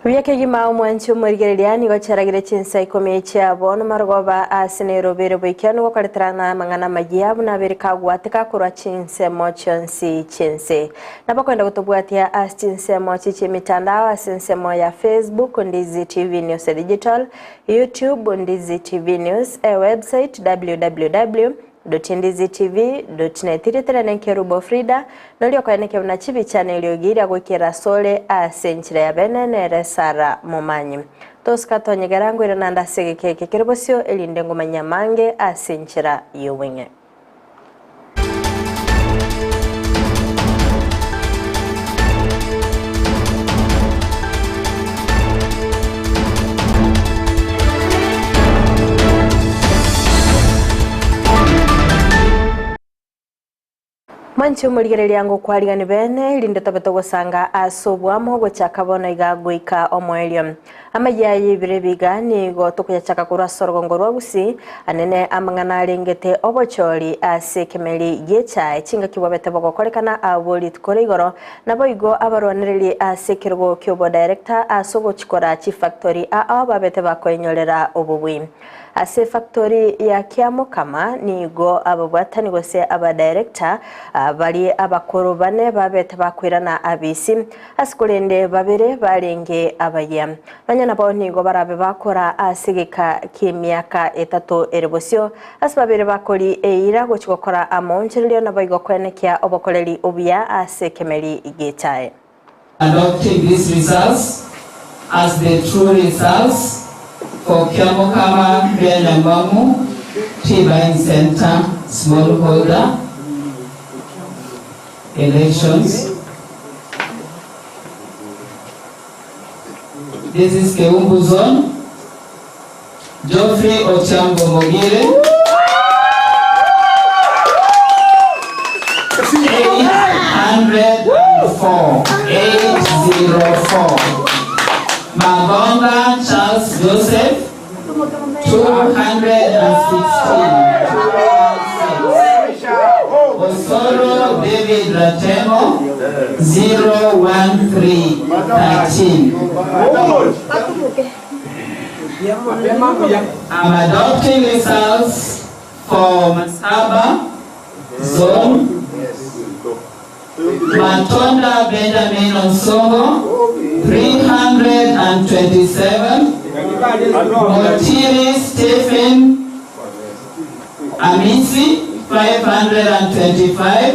Buya kegima omwanchi omorigereria nigo chiaragire chinsa ikomi chia bono marogoba ase Nairobi ere boikeranu gokoreterana amang'ana amayia buna abere kagwateka korwa chinsemo chionsi chi'ense. Nabo kwenda gotobwatia ase chinsemo chi chi'emitandao ase ensemo ya Facebook Ndizi TV News Digital, YouTube Ndizi TV News, ewebsite www. Ndizitv.net Rietera nenkerubo Frida, noria okoeneke buna chibicha na eriogi riria goikera asore ase enchera ya bene nere Sara Momanyi. Tosika tonyegera ngoirana ande ase egeka eke kere bosio erinde ngomanye amange ase enchera y'obweng'e. Mwanche omorigereria ngokwarigani bene, erinde tobe togosanga ase oboamo gochaka bono iga goika omoerio. Amayia aya ebiro ebiga nigo tokoyachaka korwa ase orogongo rwa Gusii, anene amang'ana arengete obochori ase ekemeri gi'echae chingaki bwabete bogokorekana abwo rituko ria igoro, naboigo abarwanereri ase ekerogo ki'obodirector ase ogochikora chifactori ao babete bakoenyorera obobui. Ase efactori ya Kiamokama nigo ababwatani gose abadirector baria abakoro bane babete bakoirana abisi, ase korende babere barenge abayia. Nonya nabo nigo barabe bakora ase egeka ki'emiaka etato ere bosio, ase babere bakori eira gochia gokora amaonchorerio naboigo koenekia obokoreri obuya ase ekemeri gi'echae. Adopting these results as the true results for Kiamokama Rianyamwamu Tea Buying Centre Smallholder Elections. This is Keumbu Zone. Geoffrey Ochiambo Mogire. 804, 804. Magonga Charles Joseph 216, 216. Osoro David Ratemo 013, 13. I'm adopting results for Masaba Zone, Matonda Benjamin Onsongo 327, Motiri Stephen Amisi 525,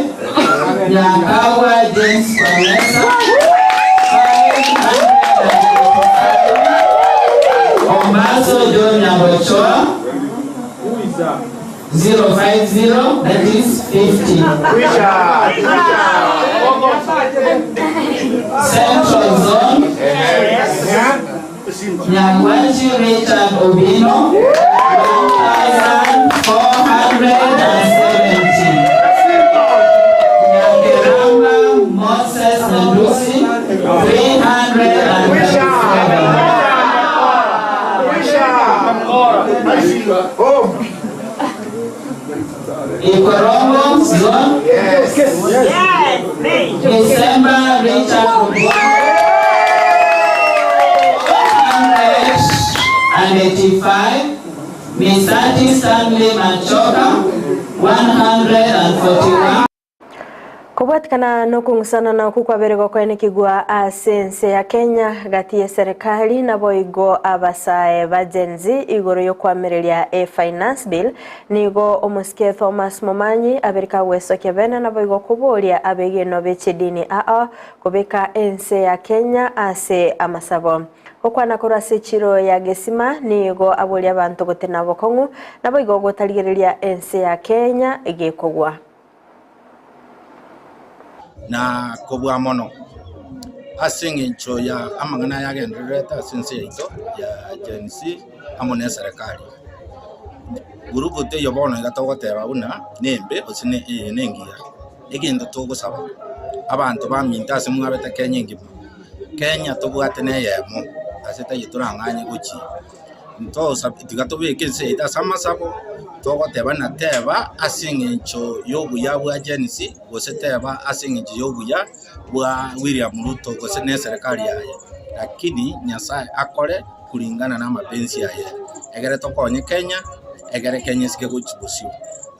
Nyakawa James Kwamesa 587, Ombaso John Nyabochoa 050, that is 50. Central Zone, Nyagwachi Richard Obino 1470. Nyakeramba Moses Nyandusi 337. Ikorongo Zone December Richard Ogwang 485 Misati Stanley Machoka 141. Kobwatikana nokong'usanana okwo kwabere gokoenekigwa ase ense ya Kenya gati y'eserekari naboigo abasae ba Gen Z igoro y'okoamereria e Finance Bill, nigo omosike Thomas Momanyi abere kagwesokia bene naboigo koboria abegenwa be chidini ao kobeka ense ya Kenya ase amasabo. Gokwana korwa ase echiro ya Gesima nigo aboria abanto gotena bokong'u naboigo gotarigereria ense ya Kenya gekogwa. Na kobua mono ase engencho ya amang'ana aya agendererete ase ense yaito ya Gen Z amo na eserekari. Gurupu teiyo bono iga togoteba buna nembe gose eye nengiya, egento togosaba abanto baminto ase mwabete Kenya engima, Kenya tobwate neyemo ase taiyo torang'anye gochia. Ntosa tiga tobeke ense yaito ase amasabo, togoteba na teba ase eng'encho y'obuya bwa Gen Z, gose teba ase eng'encho y'obuya bwa William Ruto gose na eserekari yaye. Lakini Nyasaye akore kulingana na amapenzi aye, egere tokonye Kenya, egere Kenya esike gochia bosio.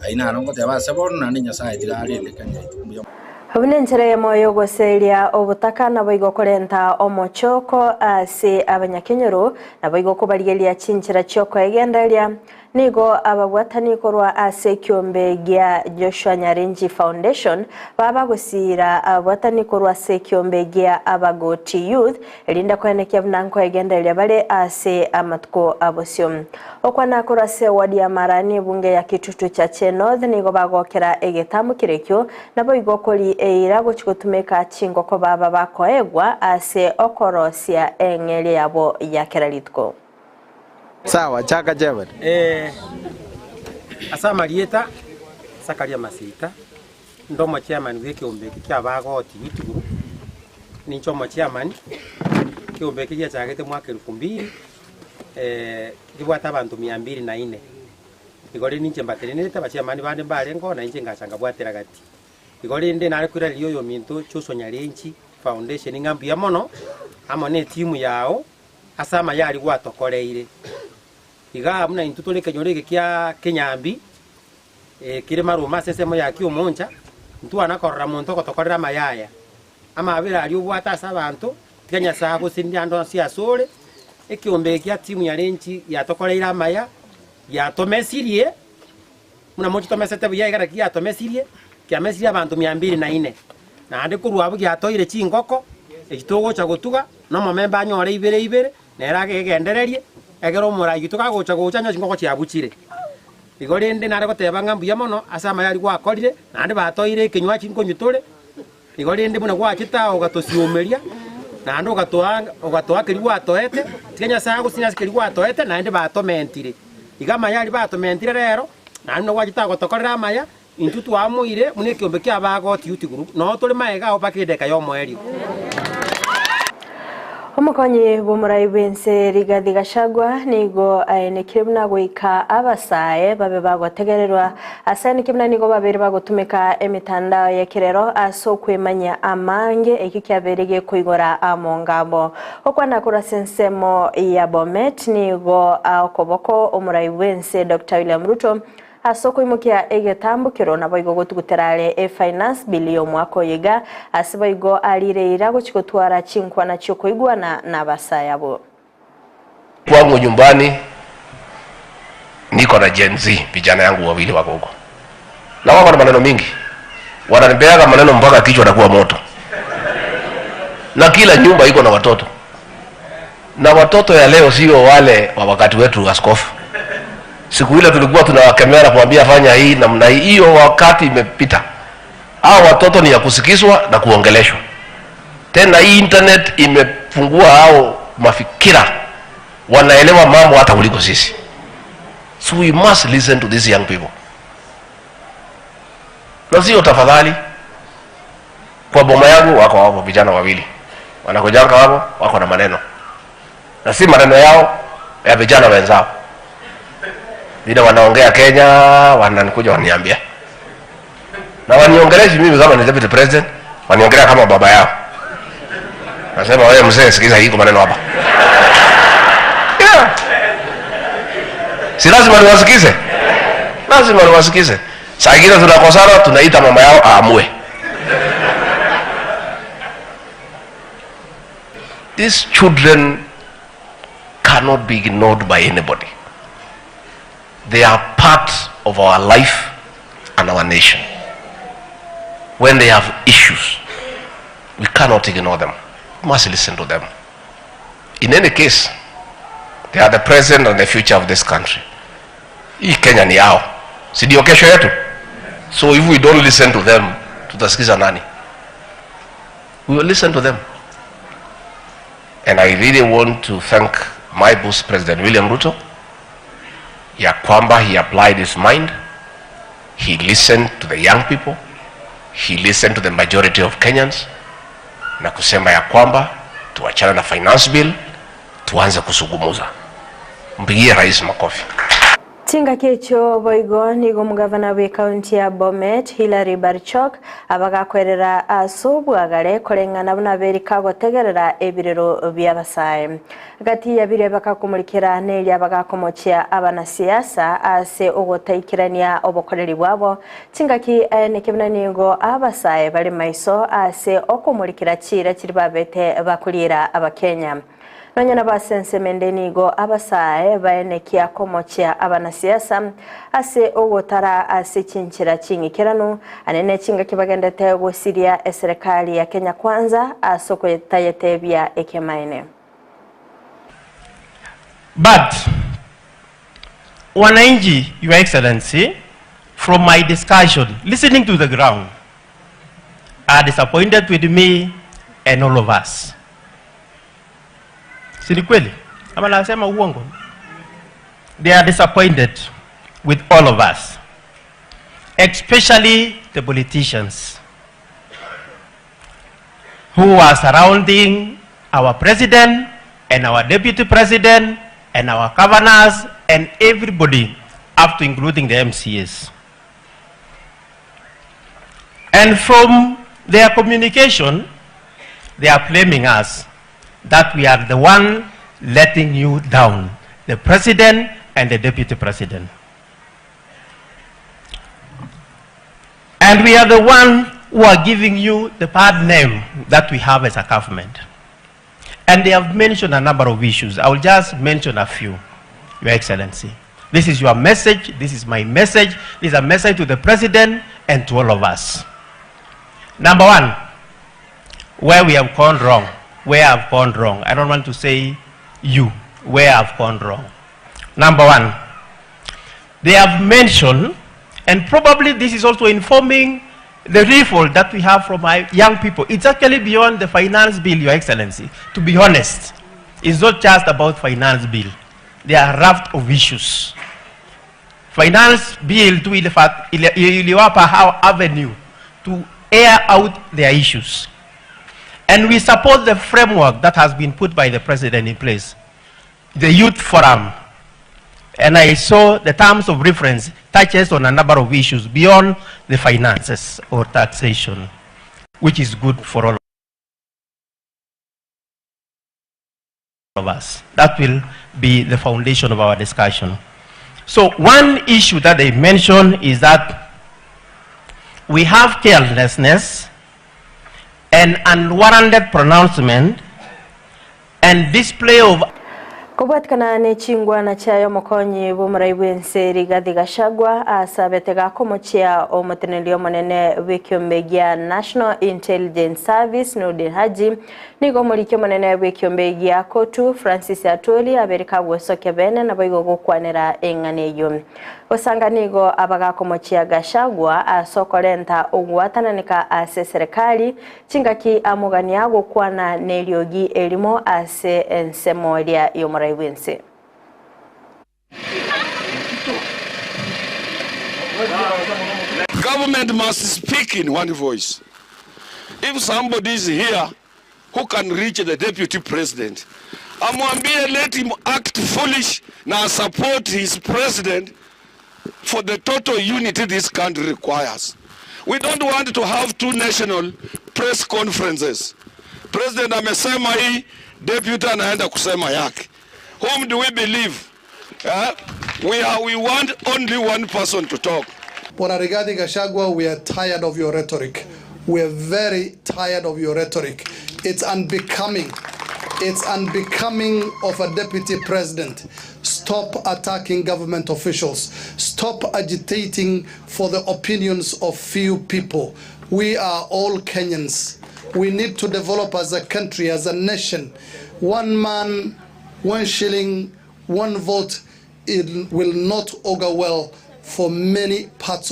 Ayio naro ngoteba ase bono naende Nyasaye tiga arende Kenya yaito mbuya mono. Buna enchera eyemo y'ogoseria obotaka naboigo korenta omochoko ase abanyakenyoro, naboigo kobarigereria chinchera chi'okoegendereria, nigo ababwatani korwa ase ekiombe gia Joshua Nyarinji Foundation baba gosiira ababwatani korwa ase ekiombe gia Abagoti Youth erinde koenekia buna nkoegendereria bare ase amatuko abosio. Okwana korwa ase eward ya Marani ebunge ya Kitutu Chache North nigo bagokera egetambo kerekio naboigo kori eira gochi gotumeka chingoko baba bakoegwa ase okorosia eng'eria yabo ya kera rituko. Sawa, chaka Jebet. Ee, ase amarieta Zakaria Masita, inde omochairman bw'ekeombe eke kia Abagoti Youth Group, ninche omochairman, ekeombe eke giachagete mwaka elfu mbili, kebwate abanto mia mbili na inne. Igo rende ninche mbatenenerete, abachairman bande mbarengeo, na inche ngacha nkabwatera gati. Igo rende nare koiraneria oyominto Joshua Nyarenchi Foundation ng'a mbuya mono, amo na etimu yao, ase amaya aria gwatokoreire. Igaa buna intwe tore ekenyoro eke kia Kenyambi, kere maruma ase ensemo ya Kiomoncha, ntwana korora monto ogotokorera amaya aya. Amabera aria obwate ase abanto, tiga Nyasae agosesenie ande onsi asore, ekiombe eke gia timu ya Renchi giatokoreire amaya, giatomesirie, buna mochi tomesete buya iga naki giatomesirie, kiamesirie abanto mia mbili na inne. Naende korwa abwo giatoire chingoko, echi togocha gotuga, na omomemba anyore ibere ibere, nere agegendererie, ekero omorai oito kagocha gocha anyore chingoko chiabuchire. Igo rende nare goteba ng'a mbuya mono ase amaya aria gwakorire, naende batoire ekenywa chinkonywa tore, igo rende buna gwachete aa ogatosiomeria, naende ogatoa ogatoa keria gwatoete, tiga Nyasae agosinie ase keria gwatoete, naende batomentire. Iga amaya aria batomentire rero, naende buna gwachete aa gotokorera amaya, Intwe twamoire buna ekiombe ki'Abagooti Youth Group, noo tore magega ao mpaka edeka y'omoerio. Omokonyi bw'omorai bw'ense Rigathi Gachagua nigo aenekire buna goika abasae babe bagotegererwa. Ase aenekire buna nigo babeire bagotumeka emetandao y'ekerero ase okwemanyia amange ekio kiabeire gekoigora amongabo. Gokwana korwa ase ensemo ya Bomet nigo okoboko omorai bw'ense Doctor William Ruto Ase okoimokia egetambokero naboigo gotugutera are efinance bill y'omwaka oyo iga, ase boigo arire eira gochia gotwara chinkwana chi'okoigwana n'abasae abwo. Kwangu nyumbani niko na Gen Z vijana yangu wawili wako huko na wako na maneno mingi, wananipeaga maneno mpaka kichwa nakuwa moto, na kila nyumba iko na watoto na watoto ya leo sio wale wa wakati wetu, askofu. Siku ile tulikuwa tunawakemea na kuambia fanya hii namna hii, hiyo wakati imepita. Hao watoto ni ya kusikizwa na kuongeleshwa. Tena hii internet imefungua hao mafikira, wanaelewa mambo hata kuliko sisi. So we must listen to these young people, na sio tafadhali. Kwa boma yangu wako hapo vijana wawili wanakujanga hapo, wako na maneno na si maneno yao ya vijana wenzao, vile wanaongea Kenya, wananikuja waniambia na waniongelezi mimi kama ni deputy president, waniongelea kama baba yao. Nasema wewe mzee, sikiza hii maneno hapa yeah. Si lazima niwasikize, lazima niwasikize. Saa ingine tunakosana, tunaita mama yao aamue. These children cannot be ignored by anybody. They are part of our life and our nation. When they have issues, we cannot ignore them. We must listen to them. In any case, they are the present and the future of this country. Hii Kenya ni yao, si ndio kesho yetu? So if we don't listen to them, tutasikiza nani? We will listen to them. And I really want to thank my boss President William Ruto ya kwamba he applied his mind, he listened to the young people, he listened to the majority of Kenyans na kusema ya kwamba tuachane na finance bill, tuanze kusungumuza. Mpigie rais makofi. Chingaki echio boigo nigo omogavana bw'ekaunti ya Bomet, Hillary Barchok, abagakwerera ase obwagare koreng'ana buna berika gotegerera ebirero bi'abasae. Gati ya biria bakakomorikera neria bagakomochia abanasiasa ase ogotaikerania obokoreri bwabo. Chingaki neke buna nigo abasae bare maiso ase okomorikera chiira chiria babete bakoriera Abakenya. Nonya nabo ase ensemo ende nigo abasae baenekia komochia abanasiasa ase ogotara ase chinchera ching'ikeranu, ane ne chingaki bagendete gosiria eserekari ya Kenya Kwanza ase okoyetayetebia ekemaene. But wananchi, Your Excellency, from my discussion, listening to the ground, are disappointed with me and all of us. Si ni kweli? Ama nasema uongo? They are disappointed with all of us, especially the politicians who are surrounding our president and our deputy president and our governors and everybody up to including the MCAs. And from their communication, they are blaming us that we are the one letting you down, the president and the deputy president. And we are the one who are giving you the bad name that we have as a government. And they have mentioned a number of issues. I will just mention a few, Your Excellency. This is your message. This is my message. This is a message to the president and to all of us. Number one, where we have gone wrong, where I've gone wrong. I don't want to say you, where I've gone wrong. Number one, they have mentioned, and probably this is also informing the revolt that we have from our young people. It's actually beyond the finance bill, Your Excellency. To be honest, it's not just about finance bill. There are a raft of issues. Finance bill tu iliwapa how avenue to air out their issues. And we support the framework that has been put by the president in place, the youth forum. And I saw the terms of reference touches on a number of issues beyond the finances or taxation, which is good for all of us. That will be the foundation of our discussion. So one issue that they mentioned is that we have carelessness and unwarranted pronouncement and display of Kobwatikana ne chingwana chiaye omokonyi bw'omorai bw'ense Rigathi Gachagua asabete gakomochia omoteneneri omonene bw'ekiombe gia National Intelligence Service Nurdin Haji nigo omoriki omonene bw'ekiombe gia Kotu Francis Atwoli abere kagwesokia bene naboigo gokwanera eng'ana eyio. Gosanga nigo abagakomochia Gachagua ase okorenta ogwatananeka ase eserekari Chingaki amogania gokwana neriogi erimo ase ensemo eria y'omorai bw'ense. Government must speak in one voice. If somebody is here who can reach the deputy president, amwambie let him act foolish na support his president for the total unity this country requires. We don't want to have two national press conferences. President amesema hii, deputy anaenda kusema yake. Whom do we believe? Eh? We want only one person to talk. Bwana Rigathi Gachagua, we are tired of your rhetoric. We are very tired of your rhetoric. It's unbecoming. It's unbecoming of a deputy president. Stop attacking government officials. Stop agitating for the opinions of few people. We are all Kenyans. We need to develop as a country, as a nation. One man, one shilling, one vote, it will not augur well for many parts.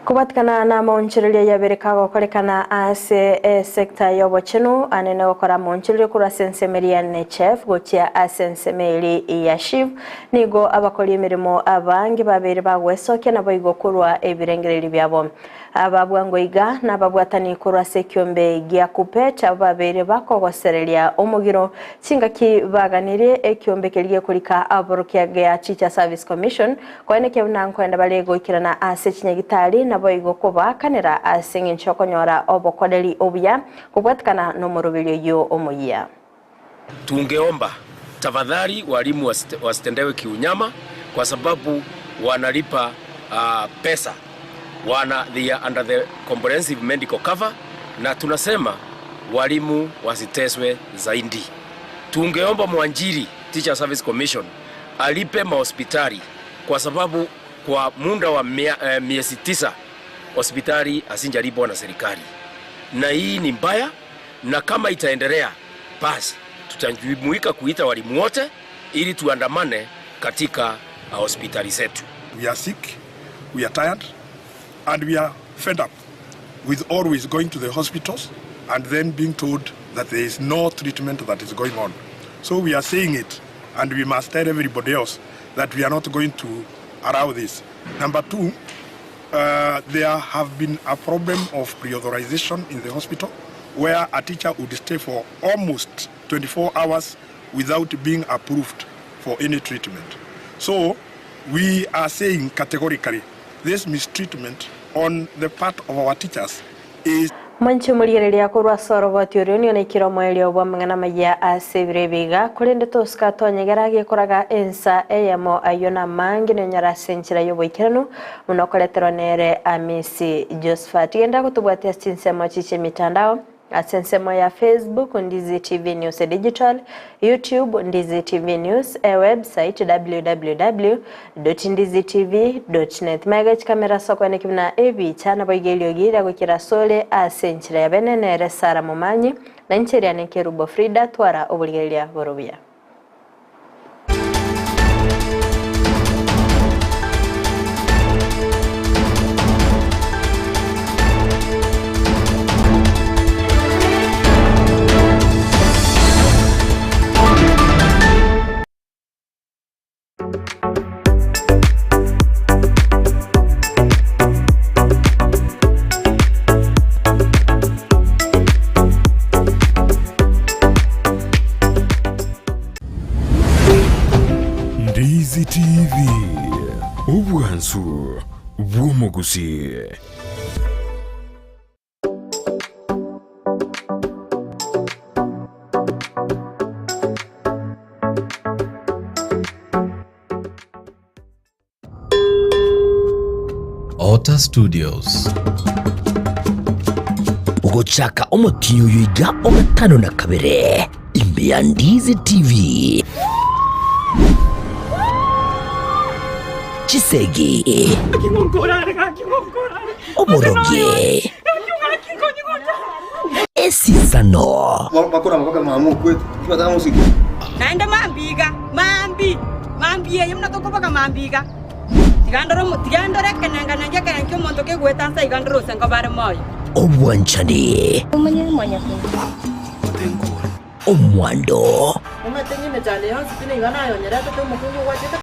Kobwatikana na amaonchoreria yabereka gokorekana ase esekta y'obochenu anene gokora amaonchoreria korwa ase ensemo eria ya NHIF gochia ase ensemo eri ya SHIF nigo abakori emeremo abange babeire bagwesokia naboigo korwa ebirengererio biabo. Aba bwango iga nababwatani korwa ase ekiombe gia Kuppet abwo babeire bakogosereria omogiro chingaki baganirie ekiombe keria gekorika aborokia gia Teacher Service Commission Koenekia buna nkoenda bare goikerana ase chinyagitari, naboigo kobaakanera ase engencho y'okonyora obokoreri obuya kobwatikana nomoroberio oyio omoyia. Tungeomba tafadhali walimu wasitendewe kiunyama kwa sababu wanalipa pesa wana they are under the comprehensive medical cover na tunasema walimu wasiteswe zaidi. Tungeomba mwanjiri Teacher Service Commission alipe mahospitali kwa sababu kwa muda wa miezi 9 hospitali hazijalipwa na serikali, na hii ni mbaya, na kama itaendelea basi tutajumuika kuita walimu wote ili tuandamane katika hospitali zetu. We are sick, we are tired and we are fed up with always going to the hospitals and then being told that there is no treatment that is going on. So we are saying it and we must tell everybody else that we are not going to allow this. Number two, there have been a problem of pre-authorization in the hospital where a teacher would stay for almost 24 hours without being approved for any treatment. So we are saying categorically this mistreatment on the part of our teachers is Mwanche omorigereria korwa ase oroboti oria nigo naikire omoerio bw'amang'ana amaya ase ebiro ebi iga, korende tosika twanyegera gekoraga ensa eyemo ayio namange nonyore ase enchera y'oboikeranu buna okoreterwa nere Amisi Josephat. Genda gotobwatia ase chinsemo echi chi'emitandao, ase ensemo ya Facebook Ndizi TV News Digital, YouTube Ndizi TV News, ewebsite www.ndizitv.net. Magega chikamera ase okweneki buna ebicha naboigo eriogi riria goikera asore ase enchera ya bene nere Sarah Momanyi, na inche eriane Kerubo Frida twara oborigereria bore obuya. Ndizi TV, obwansu bw'omogusii. Otter Studios. Gochaka omotienyi oyo iga o gatano na kabere, ime ya Ndizi TV. Chisegi, oborogi, esisano. Naende mambia iga, mambi, mambia eye buna tokoboka mambia iga, tiga ndore omo tiga ndore ekenenga-nenga ekerengo ki'omonto kegoeta nse iga ndore ose nkoba are moyo. Obwanchani, omwando.